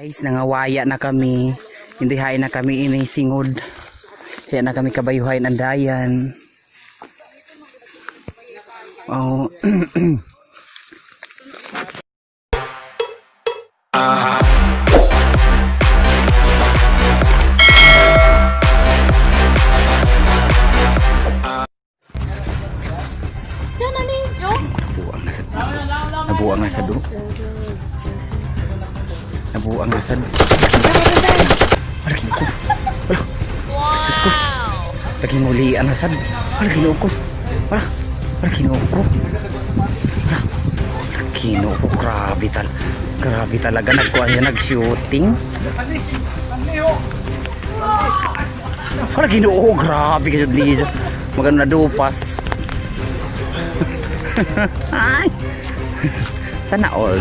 Guys, nangawaya na kami. Hindi hain na kami ini singod. Kaya na kami kabayuhain andayan. Oh. Diyan na ninyo. Nabuang na sa Nabuang na sa do. Nabuang na sa do. Wala, ginoo ko. Wala. Sus ko. Taghingulian na sad. Wala, ginoo ko. Wala. Wala, ginoo ko. Wala. Wala, ginoo ko. Grabe tal. Grabe talaga. Nagkuha niya nag-shooting. Wala, ginoo ko. Grabe ka jud niya. Magano na dupas. Ay! Sana all.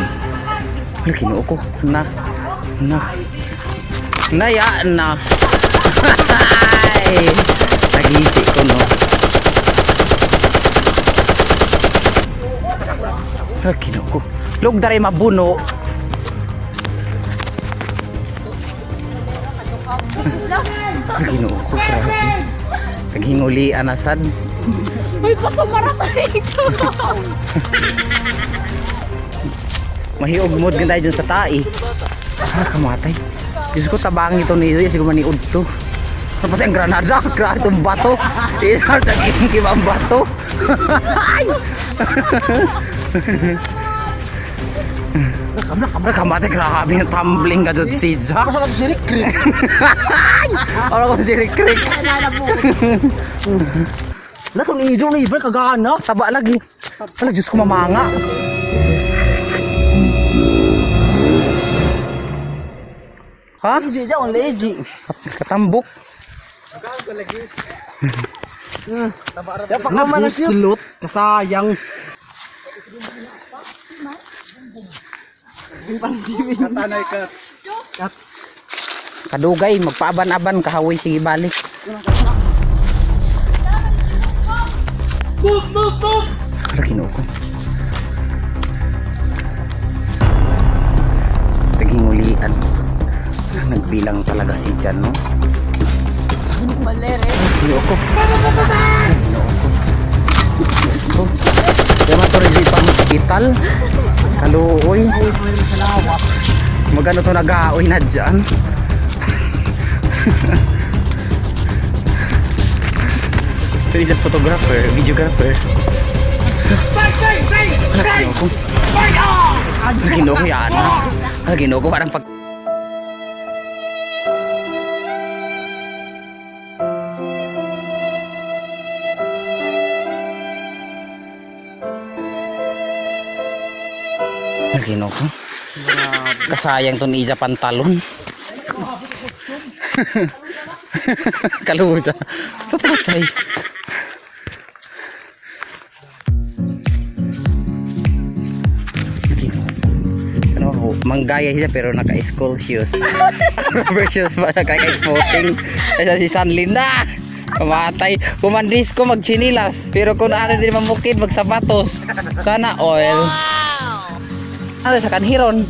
Wala, ginoo ko. Na. Na. Naya na. Ay! Nagisi ko no. Wala, ginoo ko. Lug daray mabuno. Wala, ginoo ko. Grabe. Naghingulian na sad. Uy, baka marata ito. Mahiog mood ganda dyan sa tai. Ah, kamatay. Diyos ko, tabang ito ni Siguro maniud to. Ano pati ang granada? Grabe itong bato. Taging ang bato. Ay! Kamla, kamatay. Grabe yung tumbling ka dyan si Jack. Ako sa si Rick Rick. Ano ko si Rick Rick? Wala kang ido na iba kagana. Taba lagi. Wala, Diyos ko, mamanga. Ha? Hindi dyan ang leji. Katambok. Dapat naman ang slot. Kasayang. Kadugay, magpaaban-aban, kahawoy, sige balik. Move, move, move! Wala, ginoo ko. Taghingulian. Wala, nagbilang talaga si Jan, no? Malere. Ginoo ko. Ginoo ko. Diyos ko. Kaya man to rin pang hospital. Kaluoy. Magano to nag-aoy na dyan. Ito is a photographer, videographer. Wala, ginoo ko. Wala, ginoo ko yan. Wala, ginoo ko. Parang pag... Wala, ginoo ko. Kasayang to ni Ija pantalon. Kaluja. Papatay. Ano ako, manggaya siya pero naka-school shoes. Rubber shoes pa, naka-sporting. Kaya si Sanlin na! Kamatay. Kumandis ko magchinilas. Pero kung ano din mamukid, magsapatos. Sana oil. Ano sa kanhiron?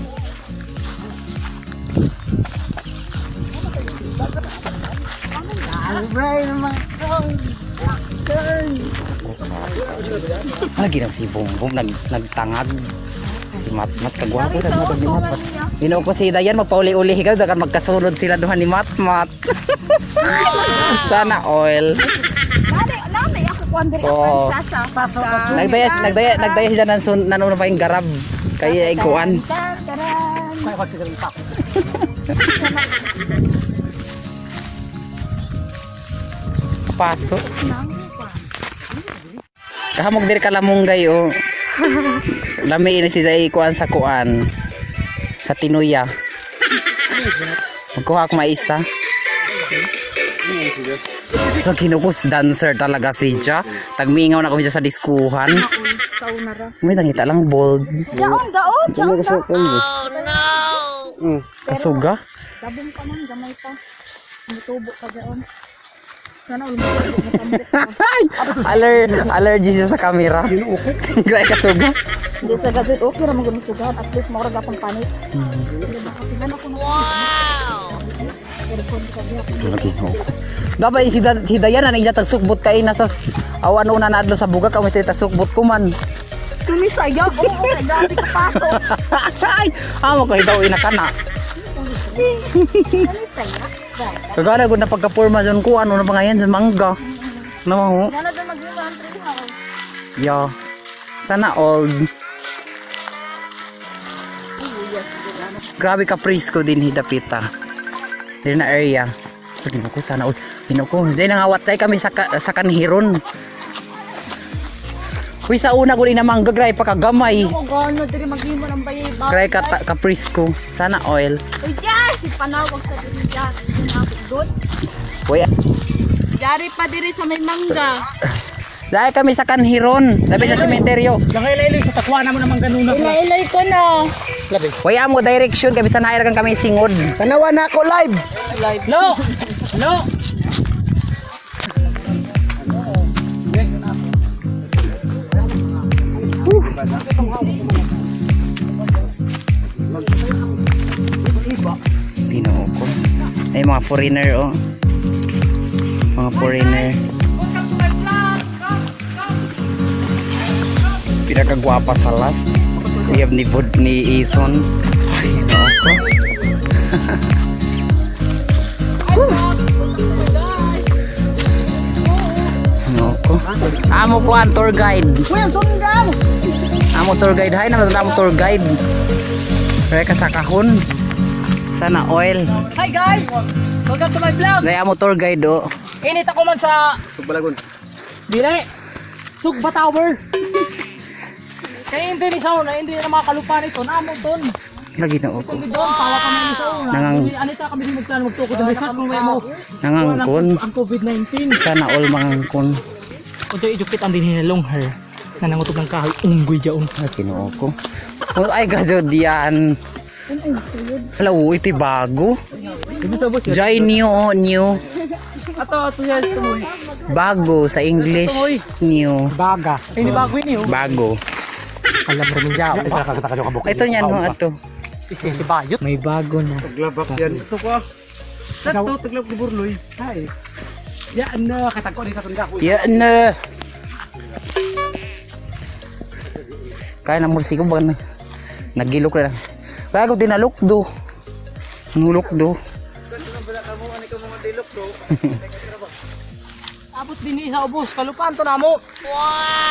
Lagi nang si Bumbum nagtangag. Si Matmat kagwapo na matag ni Matmat. Ginoo ko si Dayan magpauli-uli ikaw dagan magkasunod sila duha ni Matmat. Sana oil. Nanay, nanay, ako kuan diri Oo. ang prinsesa. Paso Nagdaya nagdaya nagdaya siya nan sun nanuno pa yung garab kay ay kuan. Kaya pagsigaling pa ako. Paso. Kahamog diri ka lamunggay oh. Lami ini si Zay kuan sa kuan. Sa tinuya. Magkuha ako maisa. Pag kinukos dancer talaga si Ja. Tagmingaw na kami siya sa diskuhan. May tangita lang bold. Daon, daon, daon, daon. Kasuga. Dabong pa man, gamay pa. Mutubo pa daon. Sana ulo mutubo, matambok pa. Allergy siya sa camera. Grabe kasuga. Hindi sa gabi, okay ra man sugahan. At least mura gapang panit. Nakapilan ako na. Wow! Lagi no. Dapat si Diana na iya tagsukbot kay nasa awan una na adlo sa buga kamo siya tagsukbot ko man. Tumisayag! Oo, kay gabi ka paso. Ay, amo ko hibaw ina kana. Tumisayag. Kagana gud na pagka-forma zon ko ano na pangayan sa mangga. No ho. Gana doon mag-iwa ang tree house. Yo. Sana old. Grabe ka presko din hidapita. Din na area. Ginoo ko sana all. Ginoo ko. Di nangawat tay kami sa kanhiron. Uy, sa una ko rin na mangga, grabe pa kagamay. Ako gana diri mag-imo ng bayay ba. Grabe ka presko. Sana oil. Uy, Jar! Si panawag sa diri Jar. Doon. Uy, Jari pa diri sa may mangga. dahil kami sa kanhiron. Dapat sa sementeryo. Nangailaylay sa takwa na mo naman ganun na. Ilailay ko na. Labi. Uy, amo direction kami sa nairagan kami singod. Tanawa na ako live. Lo! Lo! Ginoo ko. Ay, mga foreigner, oh. Mga foreigner. Pinakagwapa sa last. Uyab ni Bud ni Ison. Ay, ginoo ko. Ginoo ko. Amo ko ang tour guide. Uy, ang sundang! Amo tour guide. Hay naman amo tour guide. Kaya ka sa kahon. Sana oil. Hi guys! Welcome to my vlog! Dahil amo tour guide oh. Init ako man sa... Sugbalagon. Dili! Sugba Tower! Kaya hindi ni sa una, hindi na mga kalupan ito. Naamo doon. Lagi na ako. Kung doon, tawa kami ni sa una. Anita kami din magplano magtukod ng resort kung may mo. Nangangkon. Ang COVID-19. Sana all mangangkon. Unto ijukit ang dinhinalong her na nangutog ng kahoy unggoy jaon. Ay, Ginoo ko. Oh, ay, gadyo diyan. Hala, oo, ito'y bago. Jai, new, oh, new. Ato, ato siya tumoy. Bago sa English, new. Baga. Ay, hindi bago yun eh. Bago. Alam mo rin jaon. Isa ka katakajo ka Ito niyan, ho, ato. Este si Bayot. May bago na. Taglabak yan. Ito ko ah. Ito, taglabak ni Burloy. Hi. Yan na, katagko ni sa tungga ko. Yan na. Kaya na mursi ko ba na? Nagilok na lang. Kaya ko dinalukdo. Nulukdo. Abot din ni sa ubos. Kalupan to na mo.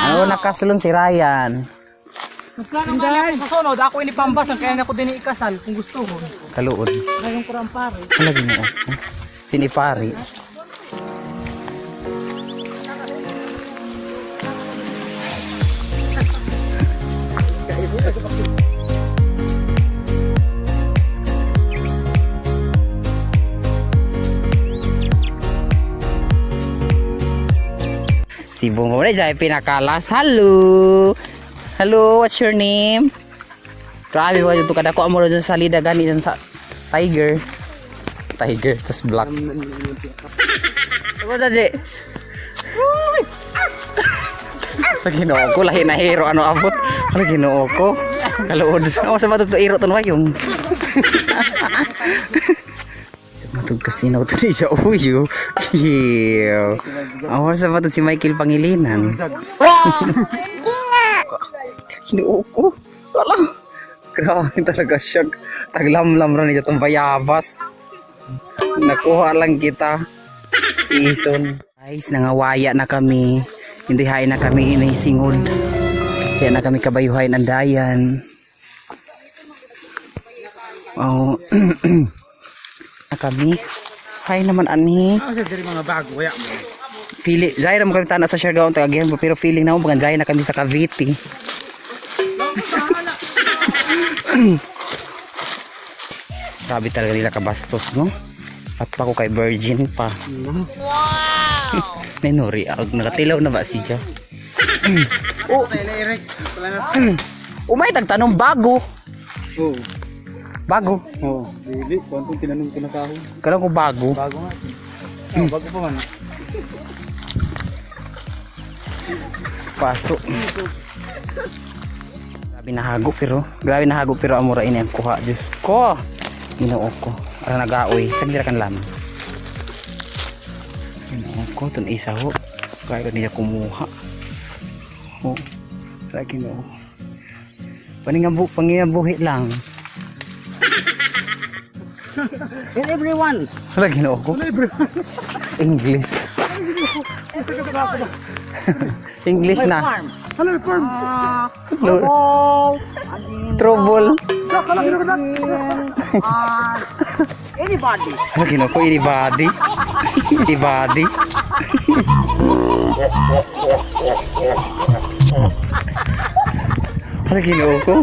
Ano nakasulon si Ryan. Nagplano nga ako sa sunod, ako ini pambasan, kaya na ako din ikasal kung gusto ko. Kaluod. Ngayon ko rin pare. Ano ginoo? Sinipari. Si Bungo na siya pinakalas. Hello! Hello, what's your name? Grabe ba ito kada ko amo dun sa salida gani dun sa tiger. Tiger tas black. Ako sa je. Ginoo ko lahi na hero ano abot. Ano Ginoo ko? Kaluod. Ako sa matod hero ton wayong. Sa matod kasi na ito siya uyo. Ew. Ako sa matod si Michael Pangilinan. Ginoo ko. Wala. Grabe talaga siya. Taglamlam rin niya itong bayabas. Nakuha lang kita. Ison. Guys, nangawaya na kami. Hindi hain na kami inaisingod. Kaya na kami kabayuhay ng dayan. Oh. Na kami. Hay naman ani. Ako sa diri mga bago kaya mo. Feeling, Zay mo kami tana sa Siargao tagagihan pero feeling na mo bagan Zay na kami sa Cavite. Grabe talaga nila kabastos, no? At pa ko kay Virgin pa. Wow! Nenori, ag nakatilaw na ba si Ja? Oh, umay tagtanong bago. Oo. Bago. Oo. Dili, kwantong tinanom ko na kahoy. Kala ko bago. Bago nga. Oh, bago pa man. Paso. Grabe Binahago pero, grabe nahago pero amura ini ang kuha. Diyos ko. Ginoo ko. Ara nagaoy. Sagdira kan lamang. Ginoo ko tun isa ho. Kaya ko niya kumuha. Ho. Ara Ginoo. Paningabu pangingabuhi lang. And everyone. Ara Ginoo ko. English. English na. Hello, farm. Trouble. Anybody. Ano ginoo ko? Anybody? Anybody? Ano ginoo ko?